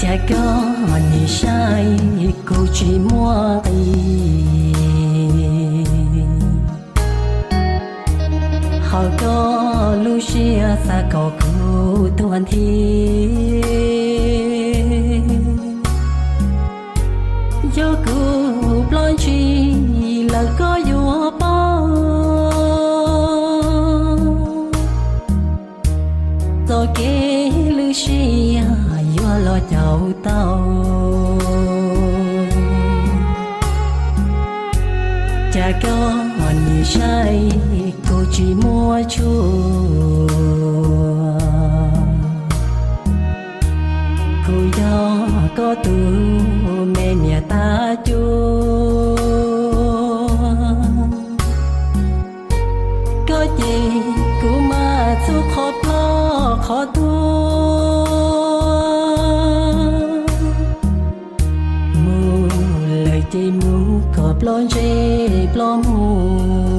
Cas koj nim saib kuv tsis muaj nqis, ho koj lub siab xav kom kuv tuag nthi. Yog kuv ploj ntshis lawm koj yuav paub, txoj kev lwj siab yuav los caum tau. Cas koj nim saib kuv tsis muaj tshua, kuv yog koj tus me niam tab cuab. Koj ces kuv mas txhua qhov ploj qhov tuag, mus lawm ces mus kom ploj ntsej ploj muag.